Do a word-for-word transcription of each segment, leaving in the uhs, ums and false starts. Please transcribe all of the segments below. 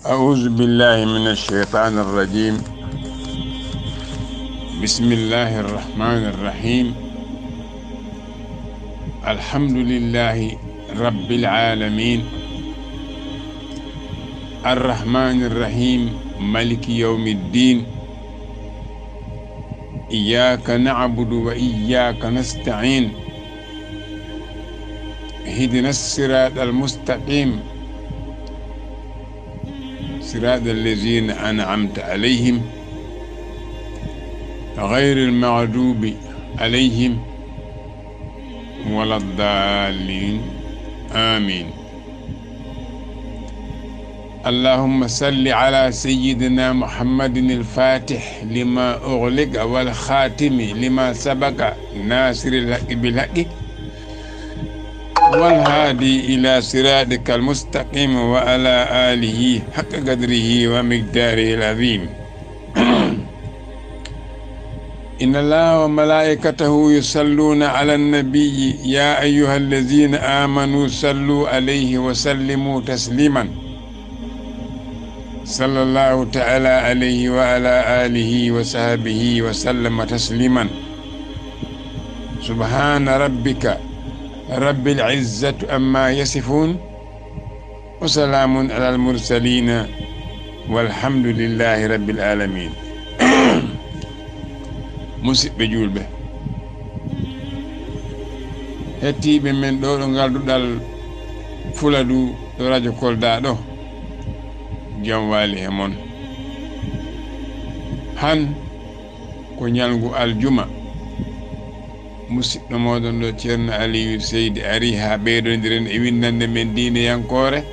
أعوذ بالله من الشيطان الرجيم. بسم الله الرحمن الرحيم. الحمد لله رب العالمين. الرحمن الرحيم. مالك يوم الدين. إياك نعبد وإياك نستعين. اهدنا الصراط المستقيم. صراط الذين أنعمت عليهم غير المغضوب عليهم ولا الضالين. آمين. اللهم صل على سيدنا محمد الفاتح لما أغلق والخاتم لما سبق ناصر الحق بالحق والهادي إلى صراطك المستقيم وعلى آله حق قدره ومقداره العظيم. إن الله وملائكته يصلون على النبي، يا أيها الذين آمنوا صلوا عليه وسلموا تسليما. صلى الله تعالى عليه وعلى آله وصحبه وسلم تسليما. سبحان ربك رب العزة عما يصفون. وسلام على المرسلين والحمد لله رب العالمين. Musidɓe juulɓe, hettiiɓe men ɗo, ɗo ngal duɗal Fuladu ɗo Radio Kolda ɗo, jam waali he mon. Han ko ñalngu aljuma. Musidɗo mooɗon ɗo, Ceerno Aliyu Seydi, ari haa ɓeydondiren e winndannde men diineyankoore,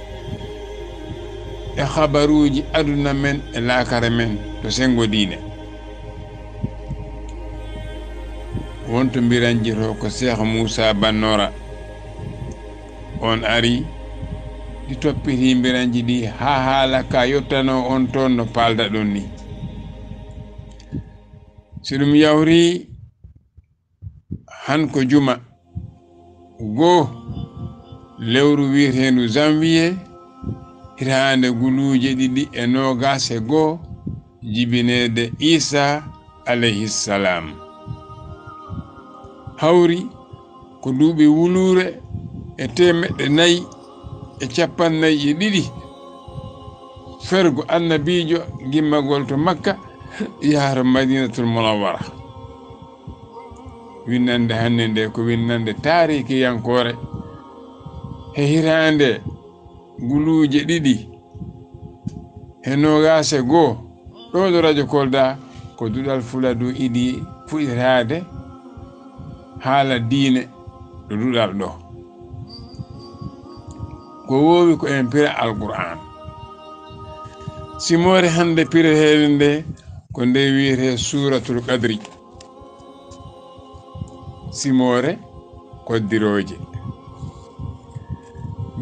e habaruuji aduna men e laakara men to senngo diine. Won to mbiranji to ko Seex Muusaa Bannora. On ari, ɗi toppiti mbiranji ɗi haa haala ka yottanoo on toon no paaldaɗon ni. Si ɗum yawri, han ko juma goo lewru wi'eteendu janvier, hitaande guluuje ɗiɗi e noogaas e goo jibineede Iisaa alayhi salaam. Hawri ko duuɓi wuluure e teemeɗɗe nayi e cappannayi e ɗiɗi fergo annabiijo gimmagol to Makka yaha to Madinatul Munawwara. Winnande hannde nde ko winnande taarikiyankoore. He hitaande guluuje ɗiɗi he noogaas e goo, ɗo ɗo Radio Kolda, ko duɗal Fuladu idi fuɗɗitaade haala diine ɗo duɗal ɗo. Ko woowi ko en pira Alqur'aan. Simoore hannde pireteende nde ko nde wi'etee Suuratul Qadri. Simoore koddirooje.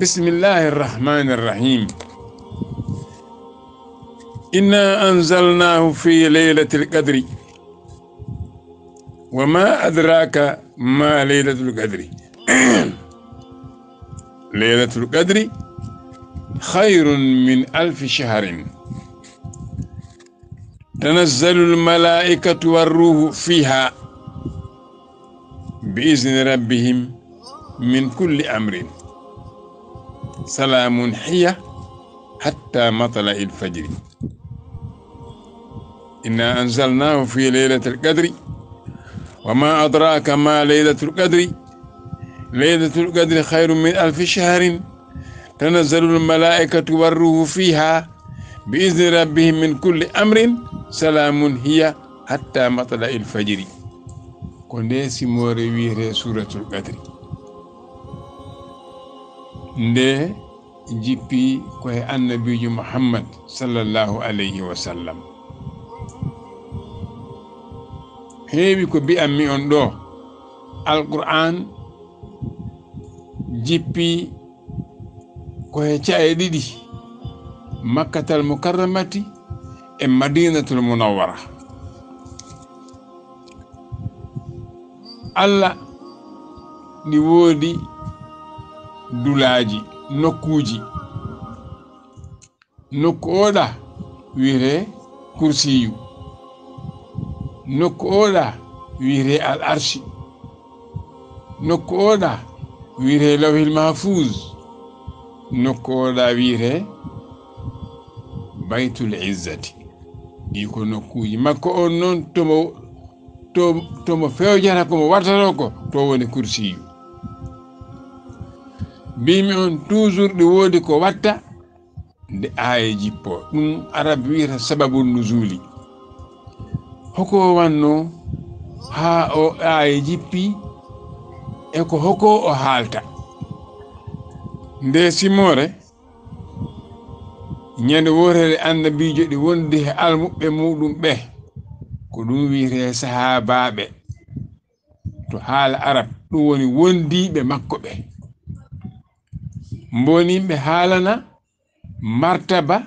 بسم الله الرحمن الرحيم. إنا أنزلناه في ليلة القدر. وما أدراك ما ليلة القدر. ليلة القدر خير من ألف شهر. تنزل الملائكة والروح فيها بإذن ربهم من كل أمر. سلام هي حتى مطلع الفجر. إنا أنزلناه في ليلة القدر. وما أدراك ما ليلة القدر. ليلة القدر خير من ألف شهر. تنزل الملائكة والروح فيها بإذن ربهم من كل أمر سلام هي حتى مطلع الفجر. Ko nde simoore wi'etee Suuratul Qadri. Nde jippi ko he Annabiijo Muhammad sallallahu alayhi wa sallam. Heewi ko mbi'anmi on ɗo, Alqur'aan jippi ko he ca'e ɗiɗi, Makkatal Mukarramati e Madinatul Munawwara. Allah ɗi woodi dulaaji, nokkuuji. Nokku oɗa wiyetee Kursiyu. Nokku oɗa wiyetee Al Arshi. Nokku oɗa wiyetee Lawhil Mahfuz. Nokku oɗa wiyetee Baytul Izzati. Ɗi ko nokkuuji makko. On noon tomo, to, tomo fewjata ko mo wattata ko, to woni Kursiyu. Mbimi on toujours ɗi woodi ko watta nde aaya jippo. Ɗum Arab wiyata sababu nuzuli. Hoko wanno haa o aaya jippi, e ko hoko o haalta? Nde simoore, ñande wootere annabiijo ɗi wondi he almuɓɓe muɗum ɓe, ko ɗum wiyetee sahaabaaɓe. To haala Arab, ɗum woni wondiiɓe makko ɓe. Mbonimɓe haalana martaba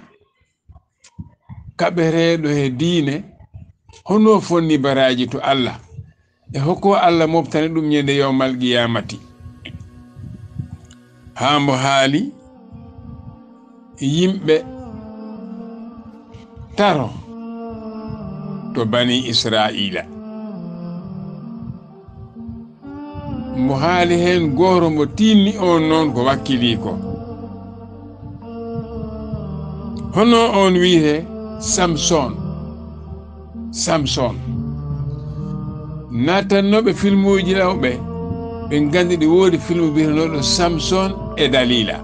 kaɓeteeɗo he diine, hono fonni baraaji to Allah, e hoko Allah moftani ɗum ñande yawmal qiyamati. Haa mbo haali yimɓe taro to Bani Israa'iila. Mo haali heen gooto mo tiinni on noon ko wakkiliiko. Hono on wiyetee Samson. Samson. Naatannooɓe filmuuji lawɓe, ɓe nganndi ɗi woodi filmu biyetenooɗo Samson e Dalila.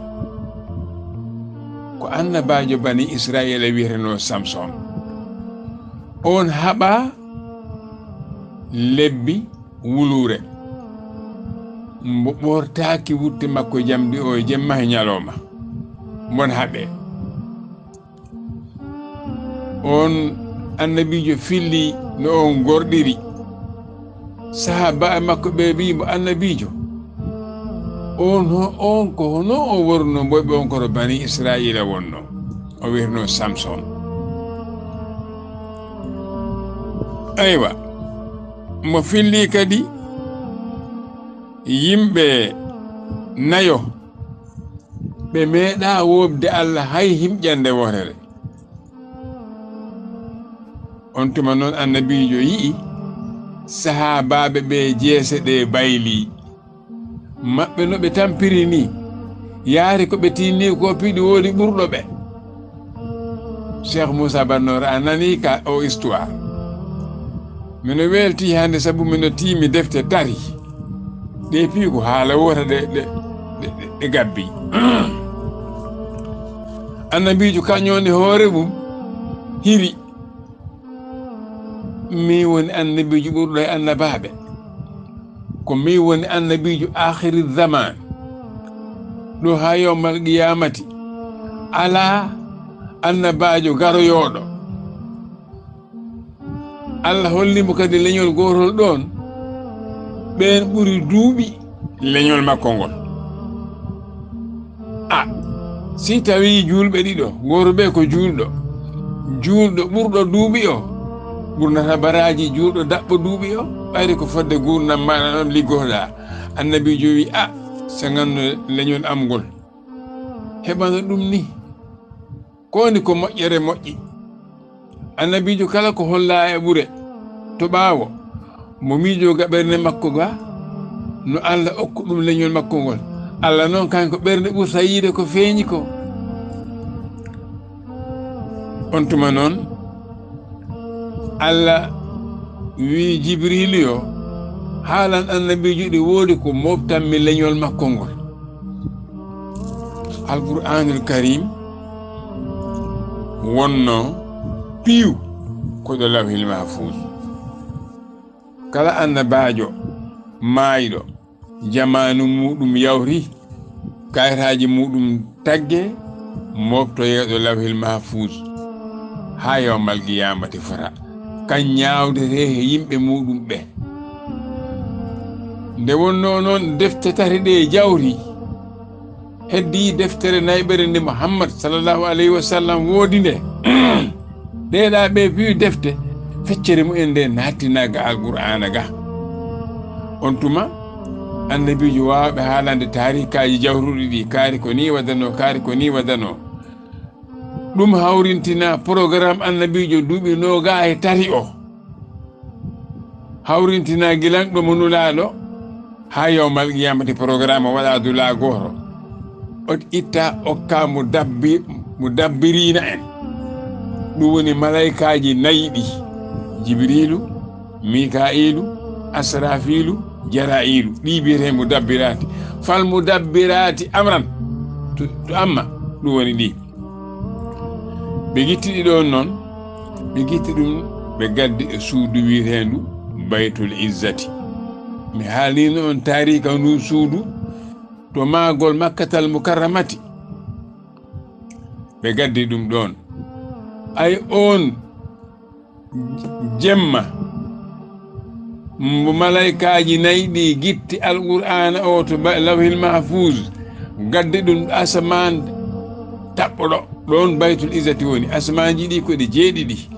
Ko annabaajo Bani Israa'iila wiyetenoo Samson. On haɓa lebbi wuluure. Mbo ɓortaaki wutte makko jamdi o e jemma e ñalawma. Mon haɓe. On annabiijo filli no on gorɗiri. Sahaaba makko ɓe mbi mo, "Annabiijo, on ho-, on ko hono o wonno, mboy ɓe on koto Bani Israa'iila wonno?" O wiyetenoo Samson. Aywa, mo filli kadi yimɓe nayo ɓe meeɗaa woopde Allah hay himƴannde wootere. On tuma noon annabiijo yi'i sahaabaaɓe ɓe jeese ɗe baylii. Maɓɓe no ɓe tampiri ni, yaari ko ɓe tiinni ko piɗi woodi ɓurɗo ɓe. Cheikh Moussa Bannoora, a nanii ka o histoire. Mino welti hannde sabu mino tiimi defte tati. Ɗe piigo haala wota ɗe, ɗe, ɗe, ɗe, ɗe gabbi. Annabiijo kañum woni hoore mum hiri. Mi woni annabiijo ɓurɗo e annabaaɓe. Ko mi woni annabiijo aakhiri zaman. Ɗo haa yawmal qiyamati, alaa annabaajo garoyooɗo. Allah holli mo kadi leñol gootol ɗoon, ɓeen ɓuri duuɓi leñol makko ngol. A, si tawii juulɓe ɗiɗo, gooto ɓe ko juulɗo, juulɗo ɓurɗo duuɓi o, ɓurnata baraaji juulɗo daɓɓo duuɓi o, ɓayri ko fodde nguurndam maaɗa ɗon liggotoɗaa. Annabiijo wi, "A, so nganno leñol am ngol, heɓano ɗum ni." Ko woni ko moƴƴere moƴƴi. Annabiijo kala ko hollaa e ɓure to ɓaawo, mo miijo ga ɓernde makko ga, no Allah okku ɗum leñol makko ngol. Allah noon kanko ɓernde ɓurta yiide ko feeñi ko. On tuma noon, Allah wi Jibriilu yo haalan annabiijo ɗi woodi ko moftanmi leñol makko ngol. Alqur'aanul Kariim wonno piiw ko ɗo Lawhil Mahfuuz. Kala annabaajo maayɗo, jamaanu muuɗum yawti, kayitaaji muuɗum tagge, moftoyeeɗo Lawhil Mahfuuz haa yawmal qiyaamati fota, kan ñaawdetee he yimɓe muuɗum ɓe. Nde wonnoo noon defte tati ɗe jawti, heddii deftere nayɓere nde Muhammad sallallahu alayhi wa sallam woodi nde. Ɗeeɗaa ɓe piyu defte, feccere mumen nde naattinaa ga Alqur'aana ga. On tuma, annabiijo waawɓe haalande taariikaaji jawruɗi ɗi, kaari ko nii waɗanoo, kaari ko nii waɗanoo. Ɗum hawrintina programme annabiijo duuɓi noogaa e tati o. Hawrintina gilan ɗo mo nulaaɗo haa yawmal qiyamati, programme o waɗa dula gooto. O itta okka mo dabbi-, mo dabbirina en. Ɗum woni malaykaaji nayi ɗi. Jibriilu, Mikaa'iilu, Asraafiilu, Jaraa'iilu. Ɗi biyetee mo dabbiraati. Fal mo dabbiraati amran. To, to amma, ɗum woni ɗi. Ɓe gitti ɗi ɗoon noon, ɓe gitti ɗum, ɓe gaddi e suudu wiyeteendu Baytul Izzati. Mi haalniino on taariika nduu suudu to maagol Makkatal Mukarramati. Ɓe gaddi ɗum ɗoon. Ay oon jemma, mbo malaykaaji nayi ɗi gitti Alqur'aana o to ba-, Lawhil Mahfuuz, gaddi ɗum asamaan taɓɓoɗo, ɗoon Baytul Izzati woni. Asamaanji ɗi ko ɗi jeeɗiɗi.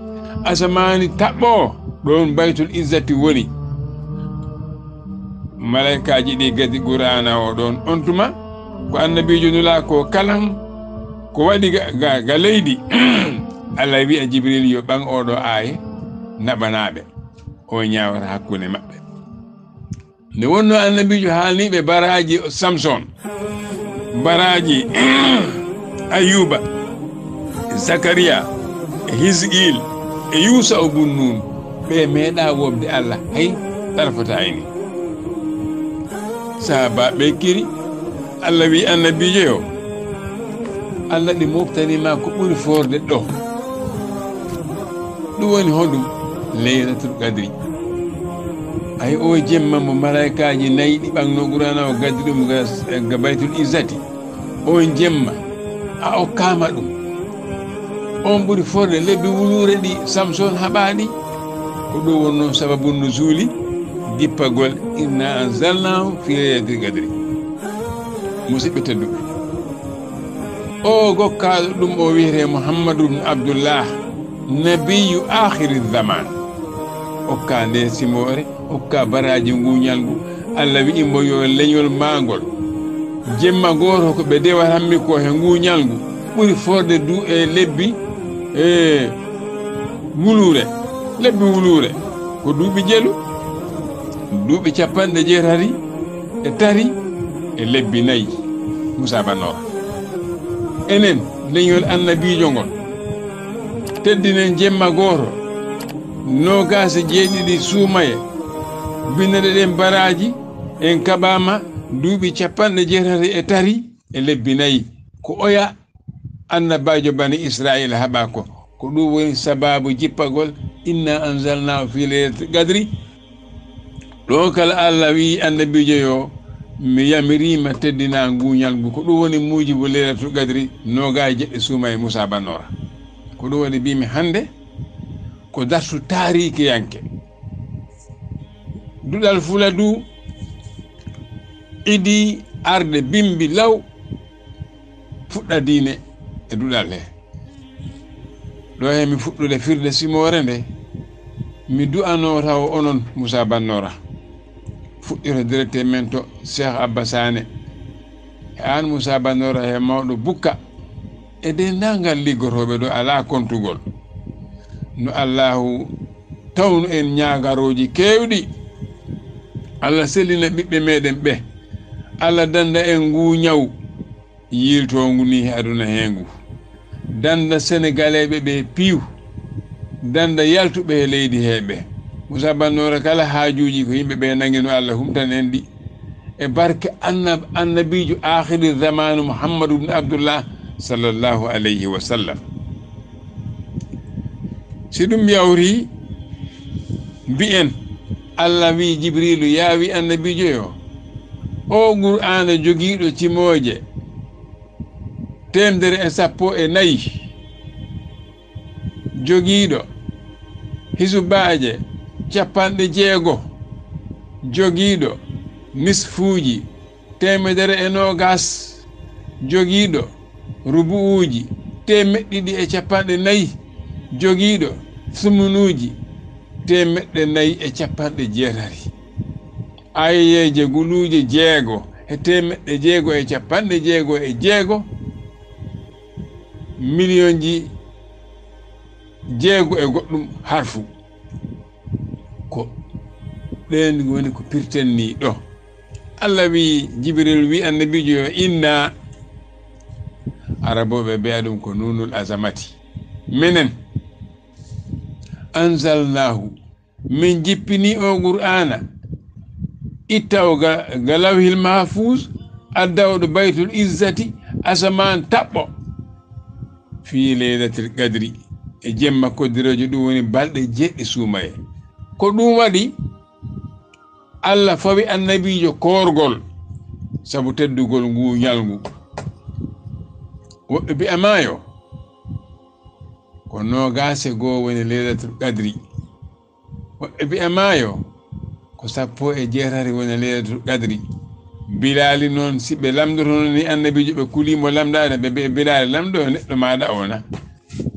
Asamaani taɓɓo, ɗoon Baytul Izzati woni. Malaykaaji ɗi gaddi Qur'aana o ɗoon. On tuma, ko annabiijo nulaa ko kalan, ko waɗi ga, ga, ga leydi. Allah wi'a Jibril yo ɓaŋ oɗo aaye, naɓanaaɓe. O ñaawata hakkunde maɓɓe. Nde wonno annabiijo haalniiɓe baraaji Samson, baraaji Ayuba, e Zakariya, e Hisqiil, e Yuusa o Bunnun, ɓe meeɗa woɓde Allah hay tarfata ayni. Sahaabaaɓe kiri, Allah wi annabiijo yo, Allah ɗi moftani ma ko ɓuri foorde ɗo. Ɗum woni honɗum? Laylatul Qadri. Ay, o jemma mo malaykaaji nayi ɗi ɓaŋno Qur'aana o gaddi ɗum ga, ga Baytul Izzati. On jemma, a okkaama ɗum. On ɓuri foorde lebbi wuluure ɗi Samson haɓaaɗi. Ko ɗum wonno sababu nuzuuli, dippagol, "Inna anzalnaahu fi laylatil qadri." Musidɓe tedduɓe, o gokkaaɗo ɗum o wiyetee Muhammadu ibn Abdullah, nabiyyu aakhiri zaman. Okka nde simoore, okka baraaji ngu ñalngu. Allah wi'i mo yo leñol maangol. Jemma gooto ko ɓe dewatanmi ko he ngu ñalngu ɓuri foorde du e lebbi, e wuluure. Lebbi wuluure ko duuɓi jelu, duuɓi capanɗe jeetati e tati e lebbi nayi. Musa Bannora. Enen, leñol annabiijo ngol, teddinen jemma gooto, noogaas e jeeɗiɗi suumaye, binneɗen baraaji, en kaɓaama duuɓi capanɗe jeetati e tati e lebbi nayi. Ko oya annabaajo Bani Israa'iila haɓaa ko. Ko ɗum woni sabaabu jippagol, "Inna anzalnaahu fi laylatil qadri." Ɗo kala Allah wi'i annabiijo yo, "Mi yamiriima teddinaa ngu ñalngu." Ko ɗum woni muujibu Laylatul Qadri, noogaye jeɗɗi suumaye Musa Bannora. Ko ɗum woni mbiimi hannde ko darsu taariikiyanke. Duɗal Fula du idi arde bimbi law fuɗɗa diine e duɗal he. Ɗo he mi fuɗɗude firde simoore nde, mi du'anoo tawo onon Musa Bannora. Fuɗɗito directeur men to Cheikh Abba Sané. E aan Musa Bannora he mawɗo Bukka. E denndaangal liggotooɓe ɗo alaa kontugol. No Allaahu tawnu en ñaagarooji keewɗi. Allah sellina ɓiɓɓe meɗen ɓe. Allah dannda en nguu ñaw yiiltoongu ni he aduna hee ngu. Dannda Senegaleeɓe ɓe piiw. Dannda yaltuɓe he leydi hee ɓe. Musa Bannora kala haajuuji ko yimɓe ɓe nangi no Allah humtan en ɗi. E barke annab-, annabiijo aakhiri zamaanu Muhammadu ibn Abdullah sallallahu alayhi wa sallam. Si ɗum yawti, mbi'en, Allah wi'i Jibriilu, yaa wi annabiijo yo, o Qur'aana jogiiɗo cimooje teemedere e sappo e nayi, jogiiɗo hisubaaje capanɗe jeego, jogiiɗo nisfuuji teemedere e noogaas, jogiiɗo rubu'uuji teemeɗɗe ɗiɗi e capanɗe nayi, jogiiɗo sumunuuji teemeɗɗe nayi e capanɗe jeetati. Aayeeje guluuje jeego e teemeɗɗe jeego e capanɗe jeego e jeego. miliyonji jeego e goɗɗum harfu. Ko ɗeen woni ko pirten ni ɗo. Allah wi, Jibril wi Annabiijo yo inna, Arabooɓe mbiya ɗum ko nunul azamati. Minen, anzalnaahu, min jippini o Qur'aana, ittaw ga, ga Lawhil Mahfuus, addaw ɗo Baytul Izzati, asamaan taɓɓo, fii Laylatil Qadri, e jemma koddireejo, ɗum woni balɗe jeeɗiɗi suumaye. Ko ɗum waɗi Allah fawi Annabiijo koorgol, sabu teddugol ngu ñalngu. Woɓɓe mbi'a maayo, ko noogaas e goo woni Laylatul Qadri. Woɓɓe mbi'a maayo, ko sappo e jeetati woni Laylatul Qadri. Bilaali noon, si ɓe lamndotono ni Annabiijo, ɓe kulii mo lamndaade, ɓe mbi'a Bilaali, lamndoo neɗɗo maaɗa o na?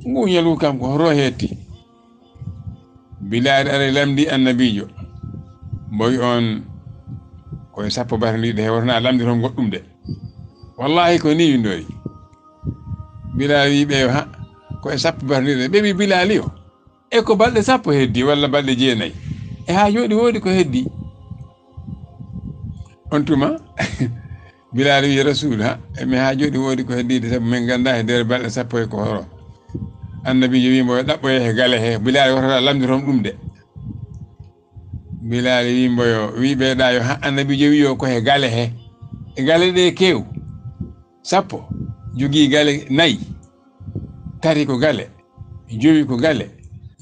Ngu ñalngu kam ko hoto hetti? Bilaali ari lamndii Annabiijo, mboy on ko e sappo batandiiɗe he, woto na lamndiron goɗɗum de. Wallaahi ko ni winndori. Bilaali wi ɓe, ha, ko e sappo batandiiɗe. Ɓe mbi Bilaali o, e ko balɗe sappo heddi walla balɗe jeenayi? E haa jooɗi woodi ko heddi. On tuma, Bilaali wi, Rasuul, ha, e mi haa jooɗi woodi ko heddiide, sabu min nganndaa e nder balɗe sappo e ko horo. Annabiijo wi mbo, ɗaɓɓoye he gale he. Bilaali wotata lamndiron ɗum de. Bilaali wi mbo yo, wi ɓe ɗa yo, ha, Annabiijo wi yo ko he gale he. E gale ɗe kew. Sappo. Jogii gale nayi. Tati ko gale. Jowi ko gale.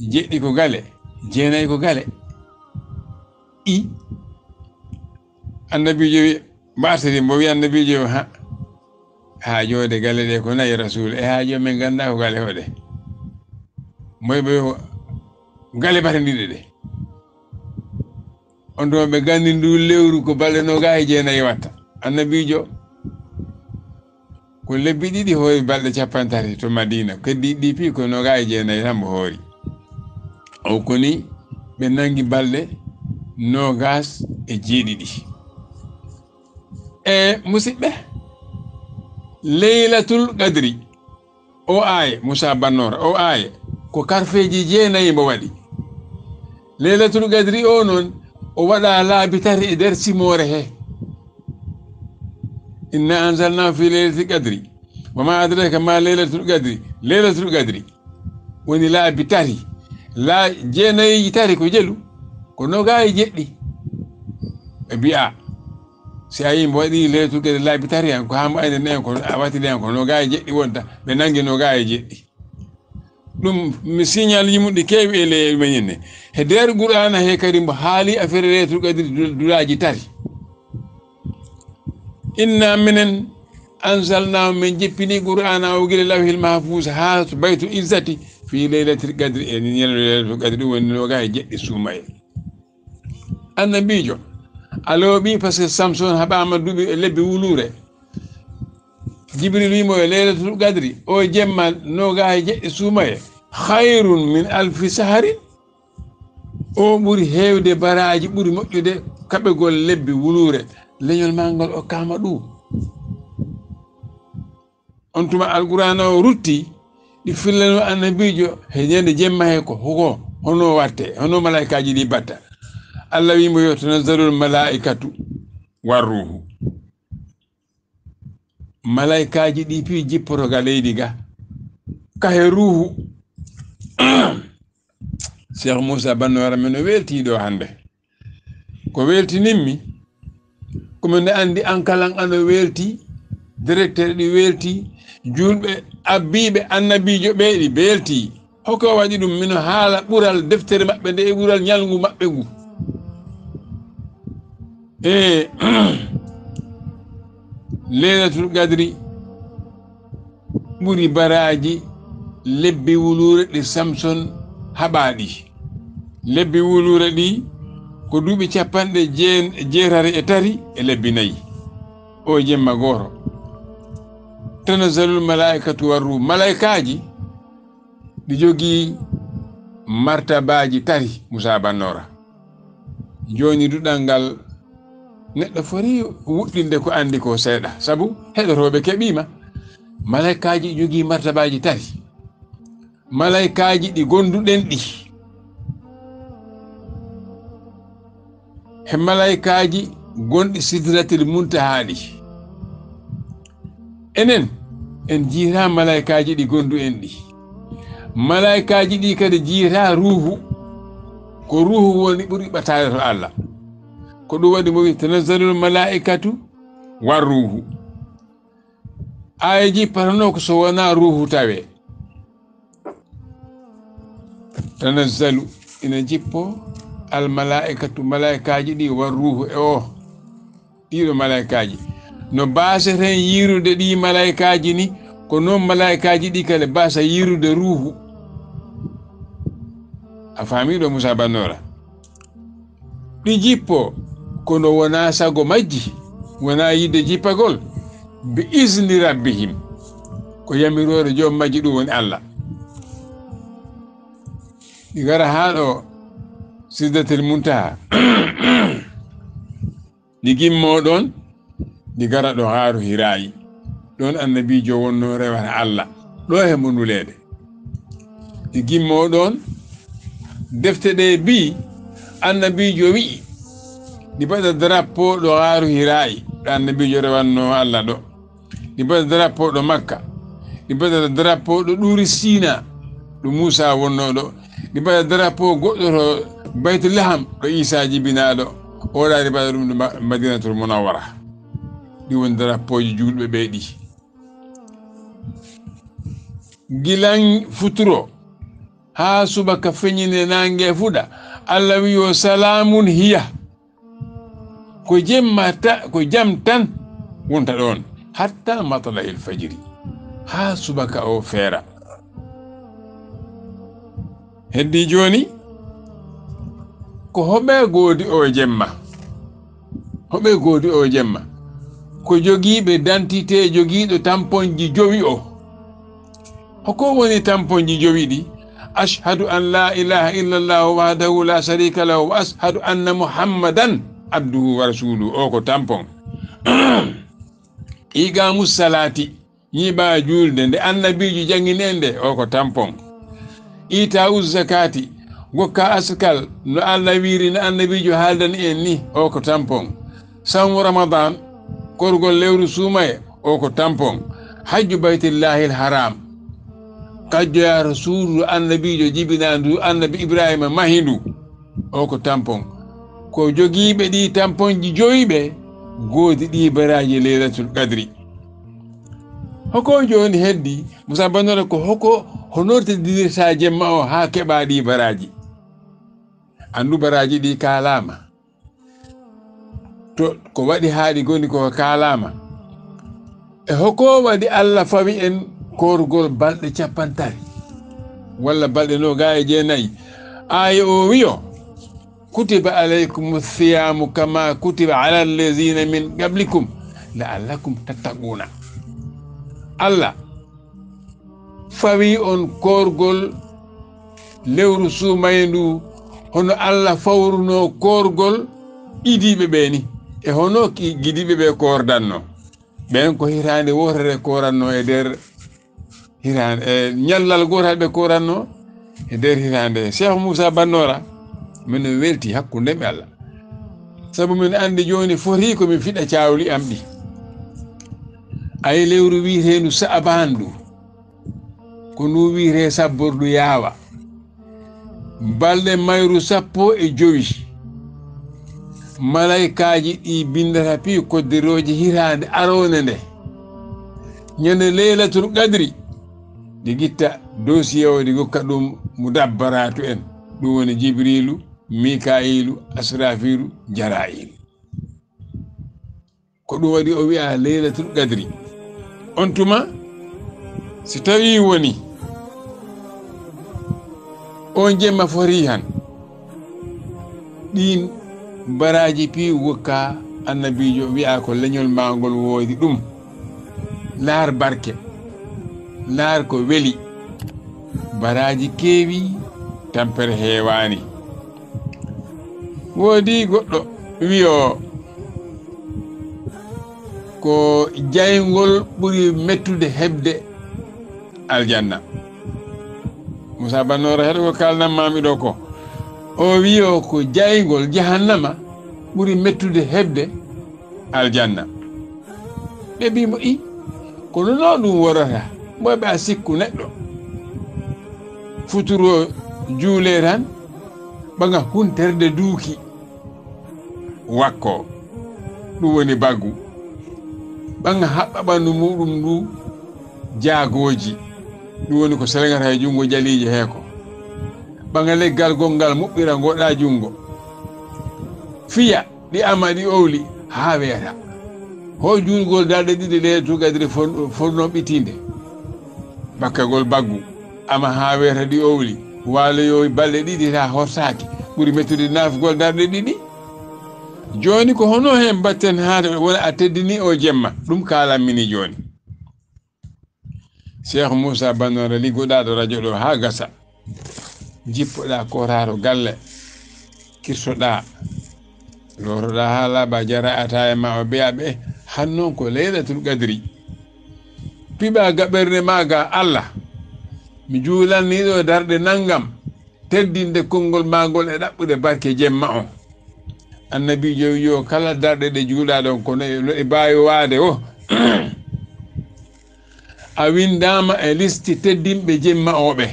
Jeɗɗi ko gale. Jeenayi ko gale. I. Annabiijo wi, mbo artiri mbo wi Annabiijo, ha, haa joode gale ɗe ko nayi, Rasuul, e haa jooni min nganndaa ko gale hoɗe. Moy ɓe gale batandiiɗe ɗe. On ɗo ɓe nganndi ndu lewru ko balɗe noogaas e jeenayi watta. Annabiijo ko lebbi ɗiɗi hoori balɗe cappanɗe tati to Madiina, keddiiɗi ɗi piyi ko noogaas e jeenayi tan mbo hoori. O koni ɓe nanngi balɗe noogaas e jeeɗiɗi. E musidɓe, Laylatul Qadri, o aaye, Muusaa Bannoora, o aaye, ko karfeeji jeenayi mbo waɗi. Laylatul Qadri o noon, o waɗa laabi tati e nder simoore he. Inna anzalnaahu fii laylatil qadri. Wa maa adraaka maa laylatul qadri. Laylatul qadri woni laabi tati. La-, jeenayi tati ko jelu, ko noogaas e jeɗɗi. Ɓe mbi'a, si a yii mbo waɗi Laylatul Qadri laabi tati han, ko haa mbo aynen en ko, a wattini en ko noogaas e jeɗɗi wonta, ɓe nanngi noogaas e jeɗɗi. Ɗum mi signal yimuɗi keewi e leyel men ne. He nder Qur'aana he kadi mbo haali affaire Laylatul Qadri du-, duraaji tati. Inna minen anzalnaahu, min jippini Qur'aana o gila Lawhil Mahfuus haa to Baytul Izzati fii Laylatil Qadri, e ñalnde Laylatul Qadri, ɗum woni noogaas e jeɗɗi suumaye. Annabiijo, a looɓi, parce que Samson haɓaama duuɓi e lebbi wuluure. Jibril wii mo e Laylatul Qadri, o jemma noogaas e jeɗɗi suumaye, khayrun min alfi shahrin, o ɓuri heewde baraaji, ɓuri moƴƴude kaɓegol lebbi wuluure. Leñol maa ngol okkaama ɗum. On tuma Alqur'aana o rutti, ɗi fillanoo Annabiijo he ñande jemma he ko hoko, hono watte, hono malaa'ikaaji ɗi mbatta. Allah wii mo yo tanazzalul malaa'ikatu war ruuhu. Malaa'ikaaji ɗi piyi jippoto ga leydi ga. Ka he ruuhu. Cheikh Muusaa Bannoora men o weltii ɗo hannde. Ko weltinimmi, ko min anndi an kalan ano welti, directeur ɗi welti, juulɓe abbiiɓe Annabiijo ɓe ɗi welti. Hoko waɗi ɗum? Mino haala ɓural deftere maɓɓe nde e ɓural ñalngu maɓɓe ngu. E Laylatul Qadri ɓuri baraaji lebbi wuluure ɗi Samson haɓaa ɗi. Lebbi wuluure ɗi ko duuɓi cappanɗe jeen-, jeetati e tati e lebbi nayi. O jemma gooto. Tanazzalul malaa'ikatu war ruuhu. Malaa'ikaaji ɗi jogii martabaaji tati, Muusaa Bannoora. Jooni duɗal ngal neɗɗo foti wuɗɗinde ko anndi ko seeɗa, sabu heɗotooɓe keɓiima. Malaykaaji jogii martabaaji tati. Malaykaaji ɗi gonduɗen ɗi, he malaykaaji gonɗi Sidratil Muntaha ɗi. Enen, en jiiraa malaykaaji ɗi gonduɗen ɗi. Malaykaaji ɗi kadi jiiraa ruuhu. Ko ruuhu woni ɓuri ɓataade to Allah. Ko ɗum waɗi mo wi, "Tanazzalul malaa'ikatu war ruuhu." Aaya jippatanoo ko so wonaa ruuhu tawee. Tanazzalu, ina jippo, al malaa'ikatu, malaykaaji ɗi, war ruuhu, e o, ɗiɗo malaykaaji. No baaseten yiirude ɗi malaykaaji ni, ko noon malaykaaji ɗi kala baasa yiirude ruuhu. A faamii ɗo, Musa Bannoora? Ɗi jippo, kono wonaa sago majji, wonaa yiɗde jippagol, bi izni rabbihim. Ko yamiroore joom majji, ɗum woni Allah. Ɗi ngara haa ɗo Sidratil Muntaha. Ɗi gimmoo ɗoon, ɗi ngara ɗo Gaaru Hiraayi. Ɗoon Annabiijo wonnoo rewata Allah, ɗo he mo nuleede. Ɗi gimmoo ɗoon, defte ɗe mbii, Annabiijo wi'i, ɗi mbaɗa drapeau ɗo Gaaru Hiraayi, ɗo Annabiijo rewannoo Allah ɗo. Ɗi mbaɗa drapeau ɗo Makka. Ɗi mbaɗa drapeau ɗo Ɗuuri Siina, ɗo Muusa wonnoo ɗo. Ɗi mbaɗa drapeau goɗɗo to Baytul Laham, ɗo Iisaa jibinaa ɗo. Oɗa ɗi mbaɗa ɗum ɗo Ma-, Madinatul Munawwara. Ɗi woni drapeauji juulɓe ɓe ɗi. Gilan futuro haa subaka feñine naange fuɗa, Allah wi'i o, "Salaamun hiya." Ko jemma ta-, ko jam tan wonta ɗoon, hatta matla'il fajri, haa subaka o feera. Heddi jooni, ko hoɓe goodi o jemma? Hoɓe goodi o jemma? Ko jogiiɓe dantite, jogiiɗo tamponji jowi o. Hoko woni tamponji jowi ɗi? "Ashhadu an la ilaha illallah wahdahu la sharika lahu wa ashhadu anna Muhammadan abduhu wa rasuluhu." O ko tampon. "Iqamu salati." Ñiiɓa juulde nde Annabiijo janngini en nde, o ko tampon. Itaa uz zakati, gokka askal no Allah wiiri, no Annabiijo haaldani en ni, o ko tampon. Sawmu Ramadan, korgol lewru suumaye, o ko tampon. Hajju Baytillahil Haram, kajjoya to suudu Annabiijo jibinaa ndu Annabi Ibrahima mahi ndu, o ko tampon. Ko jogiiɓe ɗi tamponji jowi ɓe, goodi ɗi baraaji Laylatul Qadri. Hoko jooni heddi, Musa Bannoora, ko hoko, honortidirta jemma o haa keɓa ɗi baraaji? Anndu baraaji ɗi kaalaama. To ko waɗi haa ɗi ngoni ko kaalaama. E hoko waɗi Allah fawi en koorgol balɗe cappanɗe tati walla balɗe noogay e jeenayi? Aaya o wiyo, "Kutiba alaykum siyamu kama kutiba ala allazina min qablikum la'allakum tattaquna." Allah fawi on koorgol lewru suumaye ndu, hono Allah fawruno koorgol idiiɓe ɓe ni, e hono ki-, gidiiɓe ɓe koordanno. Ɓen ko hitaande wootere kooranno e nder hitaande, e ñallal gootal ɓe kooranno e nder hitaande. Cheikh Moussa Bannoora, min welti hakkunde mi Allah. Sabu min anndi jooni foti ko min fiɗa caawli am ɗi. Ay lewru wiiteendu Sa'abaan ndu, ko ndu wiitee sabbordu yaawa. Balɗe mayru sappo e jowi, malaykaaji ɗi binndata piyu koddirooji hitaande aroonde nde. Ñande Leylatul Qadri, ɗi ngitta dossier o, ɗi ngokka ɗum mudabbaraatu en. Ɗum woni Jibriilu, Mikaa'iilu, Asraafiilu, Jaraa'iilu. Ko ɗum waɗi o wi'a Leylatul Qadri. On tuma, si tawi woni on jemma foti han, ɗin baraaji piyu wokka Annabiijo, wi'a ko leñol maa ngol woodi ɗum. Laar barke, laar ko weli. Baraaji keewi, tampere heewaani. Woodi goɗɗo wi'o, Ko jayngol ɓuri mettude heɓde aljanna. Moussa Bannoora, heɗo ko kaalnan maami ɗo ko. O wiyo ko jayngol jahannama ɓuri mettude heɓde aljanna. Ɓe mbi mo, "I, kono no ɗum worata? Mboy ɓe a sikku neɗɗo futuro juule tan, ɓaŋa hunterde duuki." Wakko, ɗum woni baggu, ɓaŋa haɓɓa ɓanndu muɗum ndu jaagooji, ɗum woni ko selŋata e junngo jaliijo hee ko, ɓaŋa leggal gonngal moɓɓira ngoɗa junngo, fiya ɗi ama ɗi owli haa weeta. Ho juulgol darɗe ɗiɗi Laylatul Qadri fon-, fonno ɓitinde. Bakkagol baggu, ama haa weeta ɗi owli, waaloyowi balɗe ɗiɗi taa horsaaki, ɓuri mettude naafugol darɗe ɗiɗi. Jooni ko hono heen mbatten haa wona a teddini o jemma? Ɗum kaalanmi ni jooni. Cheikh Moussa Bannoora, liggoɗaa ɗo rajo ɗo haa gasa. Jippoɗaa kooraa to galle, kirsoɗaa, lootoɗaa haa laaɓa, jara ataaya ma o, mbiyaa ɓe, "Hannon ko Laylatul Qadri." Piɓaa gaɓerde ma ga Allah, "Mi juulanni ɗo darɗe nanngam, teddinde konngol maagol e ɗaɓɓude barke jemma o." Annabiijo wiyo, kala darɗe ɗe juulaa ɗon, kono e, no e mbaawi waade o, a winndaama e listi teddinɓe jemma o ɓe.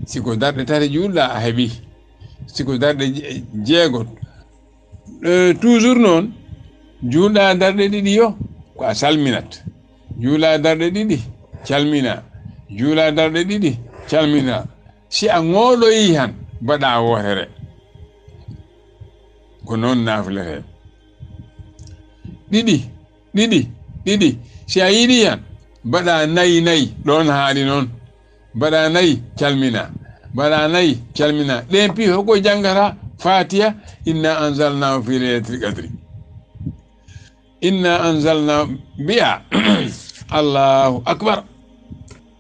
Si ko darɗe tati juulɗaa, a heɓi. Si ko darɗe je-, jeego, eh, toujours noon, juulɗaa darɗe ɗiɗi yo, ko a salminat. Juulaa darɗe ɗiɗi, calminaa. Juulaa darɗe ɗiɗi, calminaa. Si a ŋooloyii han, mbaɗaa wootere. Ko noon naafletee. Ɗiɗi, ɗiɗi, ɗiɗi. Si a yiɗii han, mbaɗaa nayi, nayi. Ɗoon haaɗi noon. Mbaɗaa nayi, calminaa. Mbaɗaa nayi, calminaa. Ɗeen piyi, hoko janngata? Faatiha, "Inna anzalnaahu fi laylatil qadri." "Inna anzalnaahu", mbiyaa, "Allahu akbar.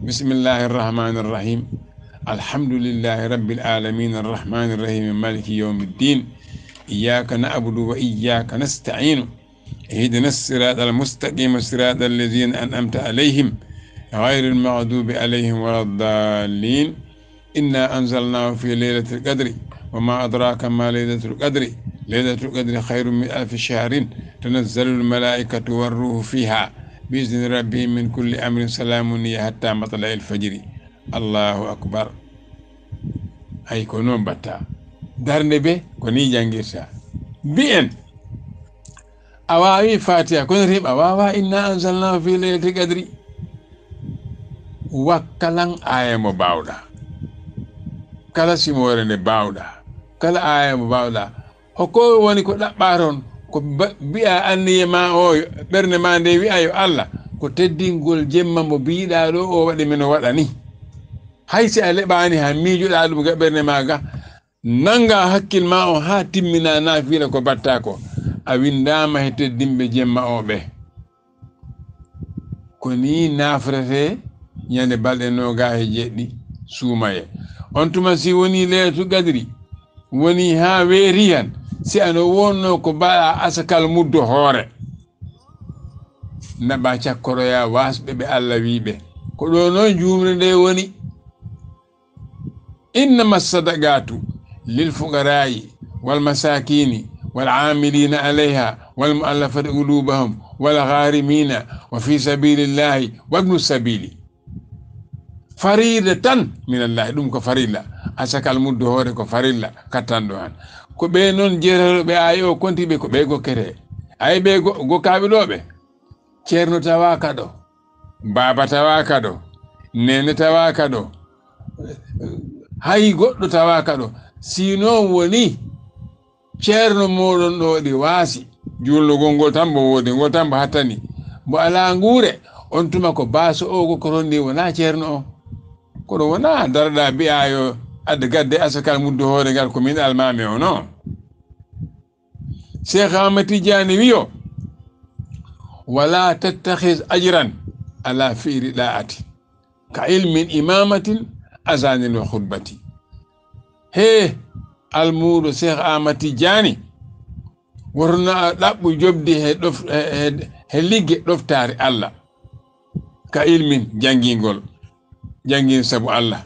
Bismillahi arrahmani arrahim. Alhamdulillahi rabbil alamin, arrahmani arrahim, maliki yawmiddin. Iyyaka na'budu wa iyyaka nasta'in. Ihdina siratal mustaqima, siratal ladhina an'amta alayhim, ghayril maghdubi alayhim waladdallin. Inna anzalnahu fi laylatil qadri, wa ma adraka ma laylatul qadri. Laylatul qadri khayrun min alfi shahrin, tanazzalul malaikatu war ruhu fiha bi izni rabbihim min kulli amrin, salamun hiya hatta matla'il fajri." Allahu akbar. Ay, ko noon mbatta. Darnde be, ko ni janngirta. Mbi'en, a waawi Faatiha, kono rim a waawaa "Inna anzalnahu fi laylatil qadri." Wakkalan aaya mo baawɗa. Kala simoore nde baawɗa. Kala aaya mo baawɗa. Hoko woni ko ɗaɓɓaa toon? Ko ba-, mbi'aa anniye ma o, ɓernde ma nde wi'a yo Allah, ko teddingol jemma mo mbiiɗaa ɗo o waɗi mino waɗa ni. Hay si a leɓaani han, miijoɗaa ɗum ga ɓernde ma ga, nanngaa hakkil ma o haa timminaa naafila ko mbaɗtaa ko, a winndaama he teddinɓe jemma o ɓe. Ko nii naafretee ñande balɗe noogaa e jeeɗiɗi suumayee. On tuma si wonii Laylatul Qadri, wonii haa weerii han, si ano wonnoo ko mbaɗaa asakal muddo hoore. Naɓaa cakkoroyaa waasɓe ɓe Alla wii ɓe. Ko ɗo noon juumre nde woni. إنما الصدقات للفقراء والمساكين والعاملين عليها والمؤلفة قلوبهم والغارمين وفي سبيل الله وابن السبيل فريضة من الله. Ɗum ko farilla. Asakal muddo hoore ko farilla kattanɗo han. Ko ɓe noon jeerooɓe ɓe aaya o konti ɓe, ko ɓe gokkete. Ay ɓe go-, gokkaaɓe ɗo ɓe. Ceerno tawaaka ɗo. Baaba tawaaka ɗo, neene tawaaka ɗo, hay goɗɗo tawaaka ɗo. Si noon woni, ceerno mooɗon ɗo waɗi waasi, juulnogol ngol tan mbo woodi, ngol tan mbo hattani, mbo alaa nguure, on tuma ko baaso o, ko koton ni wonaa ceerno o. Kono wonaa darɗaa mbi'aa yo adde gadde asakal muddo hoore ngal ko min almaami o, non. Cheikh Ahmed Tidiane wiyo, "ولا تتخذ أجرا على فعل طاعة كعلم إمامة أذان وخطبة." He almuuɗo Cheikh Ahmed Tidiane, Woto na a ɗaɓɓu joɓdi he ɗof-, he, he, he ligge ɗoftaare Allah. Ka ilmin, janngingol, janngin sabu Allah.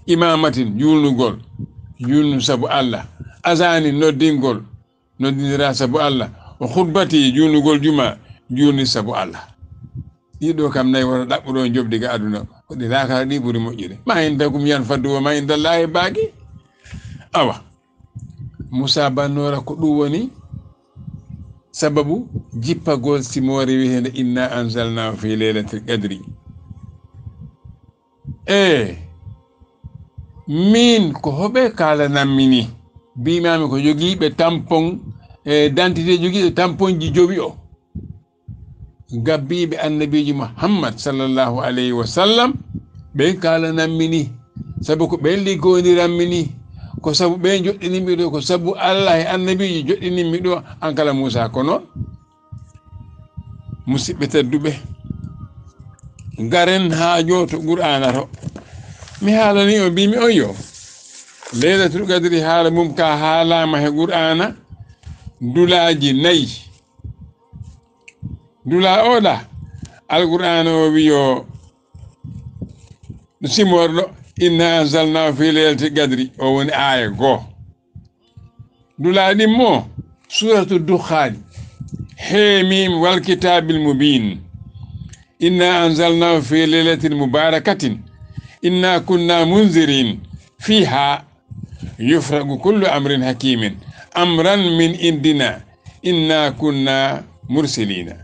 Imaamatin, juulnugol, juulnu sabu Allah. Azaani, noddingol, noddindira sabu Allah. O khutbati, juulnugol juma, juulni sabu Allah. Ɗiɗo kam nayi woto ɗaɓɓu ɗon joɓdi ga aduna. Ko ɗi laakara ɗi ɓuri moƴƴude. Ma indakum yanfadu wa ma indallahi baaqi. Awa. Musa Bannoora ko ɗum woni sababu jippagol simoore wiyeteende Inna anzalnahu fi laylatil qadri. E min ko hoɓe kaalanammi ni? Mbiimaami ko jogiiɓe tampon, e dantite jogiiɓe tamponji jowi o. Gabbiiɓe annabiijo Muhammad sallallahu alayhi wa sallam, ɓen kaalanammi ni, sabu ko ɓen liggoondirammi ni, ko sabu ɓen joɗɗinimmi ɗo, ko sabu Allah e annabiijo joɗɗinimmi ɗo, an kala Muusa ko non. Musidɓe tedduɓe, garen haa jooto Qur'aana to. Mi haalani on, mbiimi on yo, Laylatul Qadri haala mum ka haalaama he Qur'aana dulaaji nayi. Dula oɗa, Alqur'aana o wiyo, simorɗo, "Inna anzalnahu fi laylatil qadri." O woni aaya goo. Dula ɗimmo, Suuratu Dukhaani. He mim wal kitaabil mubiin. "Inna anzalnahu fi laylatin mubarakatin. Inna kunna munzirin. Fiha yufraqu kullu amrin hakimin. Amran min indina. Inna kunna mursilina.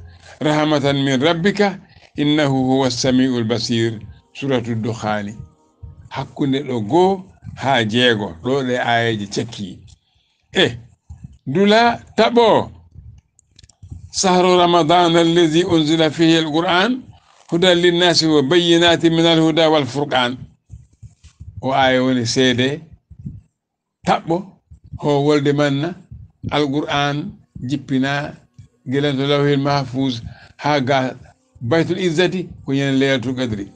Rahmatan min rabbika. Innahu huwa samiul basir." Suuratu Dukhaani. Hakkunde ɗo goo haa jeego, ɗo ɗe aayeeje cekki. E dula taɓo, "Sahru Ramadan allazi unzila fihi al-Qur'an hudan linnasi wa bayyinatin min al-huda wal furqan." O aaya woni seede taɓɓo, ho wolde manna, Alqur'an jippina gila to Lawhil Mahfuz haa ga Baytul Izzati ko ñande Laylatul Qadri.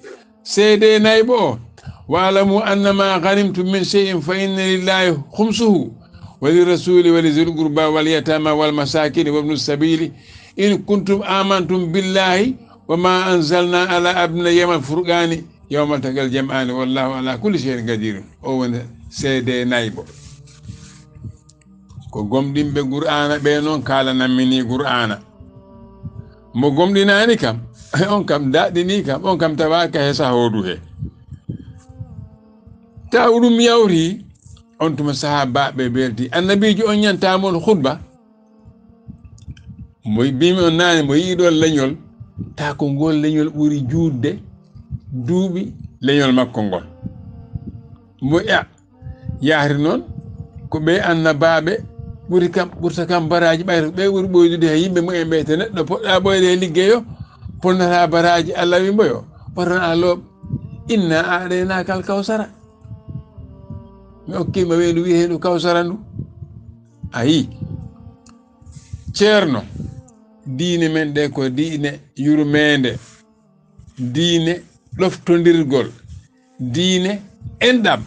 Seede nayɓo o, "Wa'lamu annama ghanimtum min shay'in fa inna lillahi khumsuhu wa lirrasuli wa lizil qurba wal yatama wal masakini wabnu sabili in kuntum amantum billahi wa ma anzalna ala abdina yawmal furqani yawmal taqal jam'ani wallahu ala kulli shay'in qadirun." O woni seede nayɓo. Ko gomɗinɓe Qur'aana ɓe non kaalanammi ni Qur'aana. Mo gomɗinaani kam, on kam daɗɗini kam, on kam tawaaka he sahoodu he. Ta ɗum yawti, on tuma sahaabaaɓe belti. Annabiijo on ñanta mon khutba. Mo yi-, mbimi on naane, mo yi'i ɗon leñol, ta ko ngol leñol ɓuri juutde duuɓi leñol makko ngol. Mo ya-, yahri noon, ko ɓe annabaaɓe ɓuri kam, ɓurta kam baraaji, ɓayri ko ɓe ɓuri ɓoydude he yimɓe mumen ɓe, te neɗɗo poɗɗa ɓoyde he liggeyo, ponnata baraaji Allah wi mboyo, wata a looɓ, "Inna a'ɗaynaaka al-kawsara." Mi okkiima weendu wi'eteendu Kawsara ndu. Ayi, ceerno, diine men ɗe ko diine yurmeende, diine ɗoftondirgol, diine enɗam.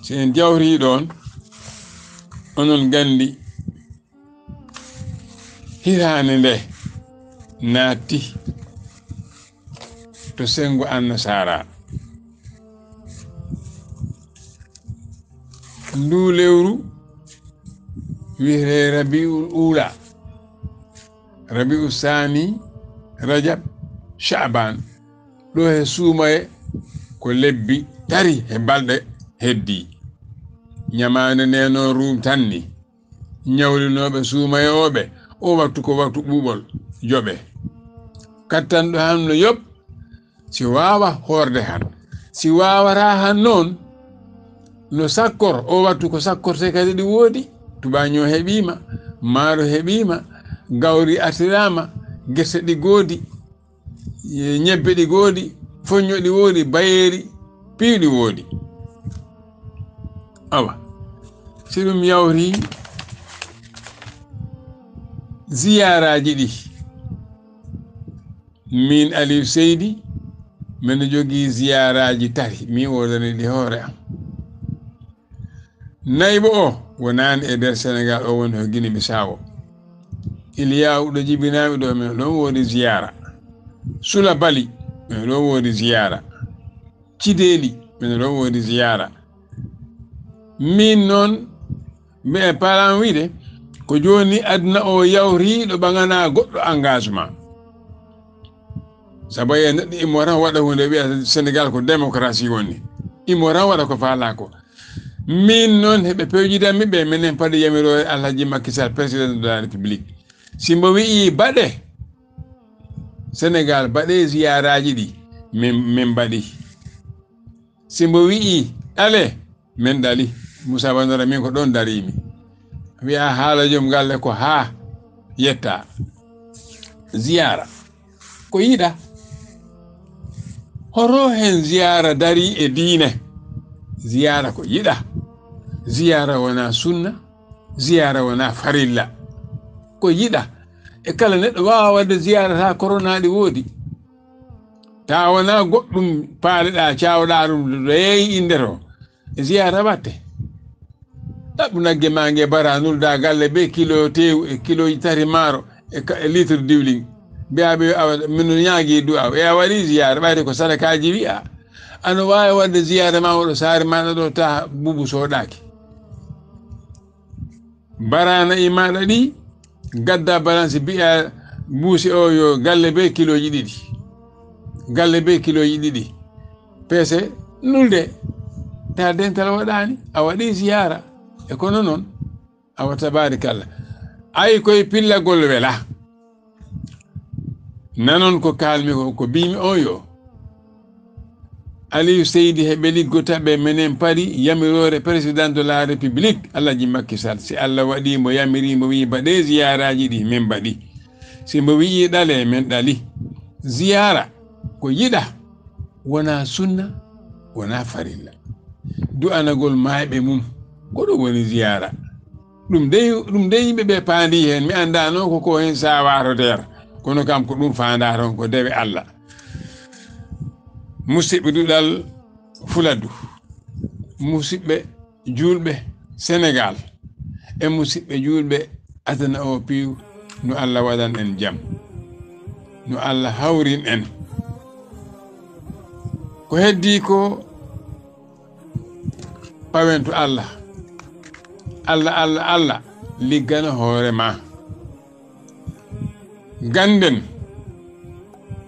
Si en jawrii ɗoon, onon nganndi hiraande nde naatti to senngo Annasaara. Nduu lewru wiyetee Rabiul Uula, Rabiu Saani, Rajab, Sha'ban. Ɗo he suumaye ko lebbi tari he balɗe heddii. Ñamaande nde noon ruumtanni. Ñawlinooɓe suumaye o ɓe, o wattu ko wattu ɓuuɓol, joɓe. Kattanɗo han no yoɓ, si waawa hoorde han. Si waawataa han noon, no sakkor, o wattu ko sakkortee kadi ɗi woodi. Tubaaño heɓiima, maaro heɓiima, gawri artiraama, gerte ɗi goodi, e ñebbe ɗi goodi, foñño ɗi woodi, bayeeri, piiw ɗi woodi. Awa, si ɗum yawti ziyaaraaji ɗi, min Aliou Seydi, mbeɗa jogii ziyaaraaji tati, mi woodani ɗi hoore am. Nayɓo o wonaani e nder Senegal, o woni ko Guinée Bissau. Iliyaw ɗo jibinaami ɗo, min ɗon woodi ziyara. Sula Bali, min ɗon woodi ziyara. Cideli, min ɗon woodi ziyara. Min noon, mi e paran wiide, ko jooni aduna o yawri ɗo ɓaŋana goɗɗo engagement. Sabu e neɗɗo immo tan waɗa huunde, wiya Senegal ko démocratie woni. Immo tan waɗa ko faalaa ko. Min noon, heɓe pewjidanmi ɓe, minen paɗi yamiroore Alhaji Macky Sall, président de la République. Si mbo wi'i baɗe Senegal, baɗe ziyaraaji ɗi, min, min mbaɗi. Si mbo wi'i ɗale, min ɗali. Moussa Banora, min ko ɗon darimi. Wi'a haala joom galle ko haa yetta. Ziyara ko yiɗa. Horo hen ziyara dari e diine? Ziyara ko yiɗa. Ziyara wona sunna, ziyara wona farilla. Ko yiɗa. E kala neɗɗo waawa waɗde ziyara, taa corona ɗi woodi. Taa wona goɗɗum paaleɗaa, caawɗaa ɗum, ɗo yeeyi innde to. E ziyara watte. Ɗaɓɓu nagge ma nge bara, nulda galle be kilo tewu e kiloji tati maaro e ka-, e litre diwlin. Mbiya ɓe, awa, min no ñaagi du'a. E a waɗi ziyara, ɓayde ko sadakaaji wi'a. Ano waawi waɗde ziyara ma oɗo saare maɗa ɗo, ta bubu soɗaaki. Barana e maɗa ɗi, gadda balance, mbiya buuse o yo galle be kiloji ɗiɗi. Galle be kiloji ɗiɗi. Peese, nulde. Ta dental waɗani, a waɗi ziyara. E kono noon, awa tabarikalla. Ay koye pillagol wela. Nanon ko kalmi ko, ko bimi on yo. Aliou Seydi heɓe liggota ɓe menen pari yamiroore président de la République, Alhaji Macky Sall. Si Allah waɗi mo yamiri mo wi baɗe ziyaraji ɗi, min mbaɗi. Si mo wi'i ɗale, min ɗali. Ziyara ko yiɗa, wona sunna, wona farilla. Du'anagol mayɓe mum, ko ɗum woni ziyara. Ɗum dey, ɗum dey yimɓe ɓe paandi heen. Mi anndaano ko ko heen saawato der. Kono kam ko ɗum faandaa toon, ko dewe Allah. Musidɓe duɗal Fuladu, musidɓe juulɓe Senegal, e musidɓe juulɓe aduna o piiw, no Allah waɗan en jam, no Allah hawrin en. Ko heddi ko, pawen to Allah. Allah, Allah, Allah liggana hoore ma. Ganden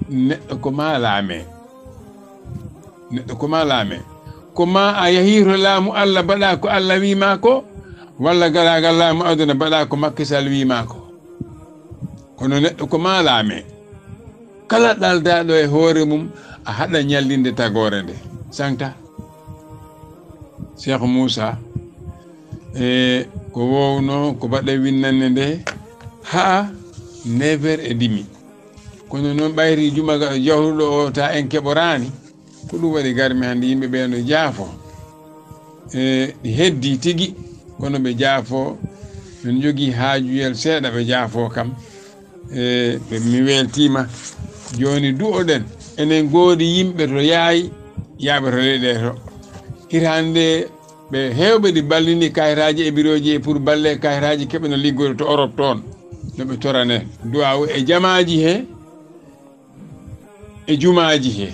neɗɗo ko ma laame. Neɗɗo ko ma laame. Ko ma a yahii to laamu Allah, mbaɗa ko Allah wi ma ko, walla garagal laamu aduna, mbaɗa ko Macky Sall wi ma ko. Kono neɗɗo ko ma laame. Kala ɗaldaaɗo e hoore mum, a haɗa ñallinde tagoore nde. Saŋta. Cheikh Moussa, e ko wowno, ko mbaɗe winnande nde haa neuf heures et demi. Kono noon ɓayri juma ga-, jawruɗo o, ta en keɓoraani. Ko ɗum waɗi garmi hannde, yimɓe ɓe no jaafo. E ɗi heddi tigi, kono ɓe jaafo, min jogii haajuyel seeɗa, ɓe jaafo kam. E ɓe, mi weltiima. Jooni du'oɗen, enen ngoodi yimɓe to yaayi, yaaɓe to leyɗe to. Hitaande ɓe heewɓe ɗi ballini kayitaaji e birooji e pour balle kayitaaji keɓe no liggoyde to Europe toon. No ɓe torane du'aawu e jamaaji he, e jumaaji he.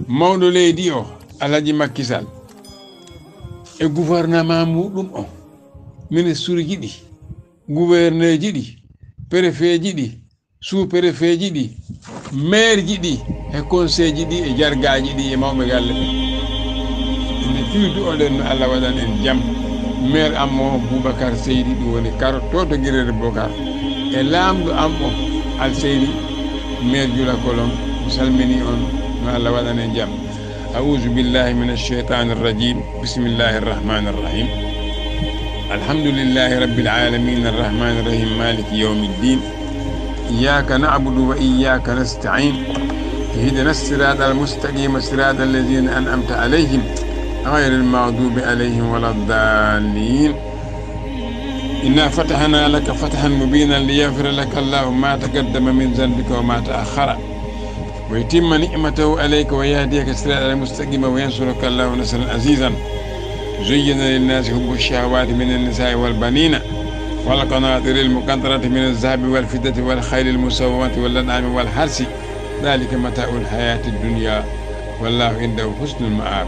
Mawɗo leydi o, Alhaji Macky Sall, e gouvernement muɗum o, ministre ji ɗi, gouverneur ji ɗi, préfet ji ɗi, sous-préfet ji ɗi, maire ji ɗi, e conseil ji ɗi, e jargaaji ɗi, e mawɓe galle ɓe. Ene cuuɗi oɗen no Allah waɗan en jam. Maire am o, Boubacar Seydi, ɗum woni Karo, to to Girere Bokar. E laamɗo am o, Al Seydi, maire Jula Kolon, mi salmini on, no Allah waɗan en jam. أعوذ بالله من الشيطان الرجيم. بسم الله الرحمن الرحيم. الحمد لله رب العالمين، الرحمن الرحيم، مالك يوم الدين. إياك نعبد وإياك نستعين. اهدنا الصراط المستقيم، صراط الذين أنعمت عليهم، غير المغضوب عليهم ولا الضالين. إنا فتحنا لك فتحا مبينا ليغفر لك الله ما تقدم من ذنبك وما تأخر ويتم نعمته عليك ويهديك صراطا مستقيما وينصرك الله نصرا عزيزا. زين للناس حب الشهوات من النساء والبنين والقناطير المقنطرة من الذهب والفضة والخيل المسومة والأنعام والحرث، ذلك متاع الحياة الدنيا والله عنده حسن المآب.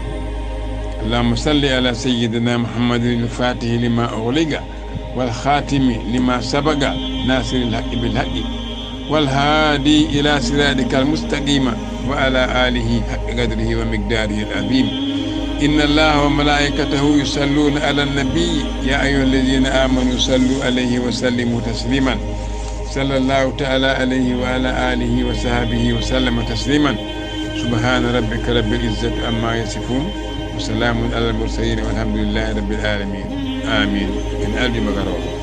اللهم صل على سيدنا محمد الفاتح لما أغلق والخاتم لما سبق ناصر الحق بالحق والهادي إلى صراطك المستقيم وعلى آله حق قدره ومقداره العظيم. إن الله وملائكته يصلون على النبي، يا أيها الذين آمنوا صلوا عليه وسلموا تسليما. صلى الله تعالى عليه وعلى آله وصحبه وسلم تسليما. سبحان ربك رب العزة عما يصفون، وسلام على المرسلين، والحمد لله رب العالمين. آمين. En aldi magaroo.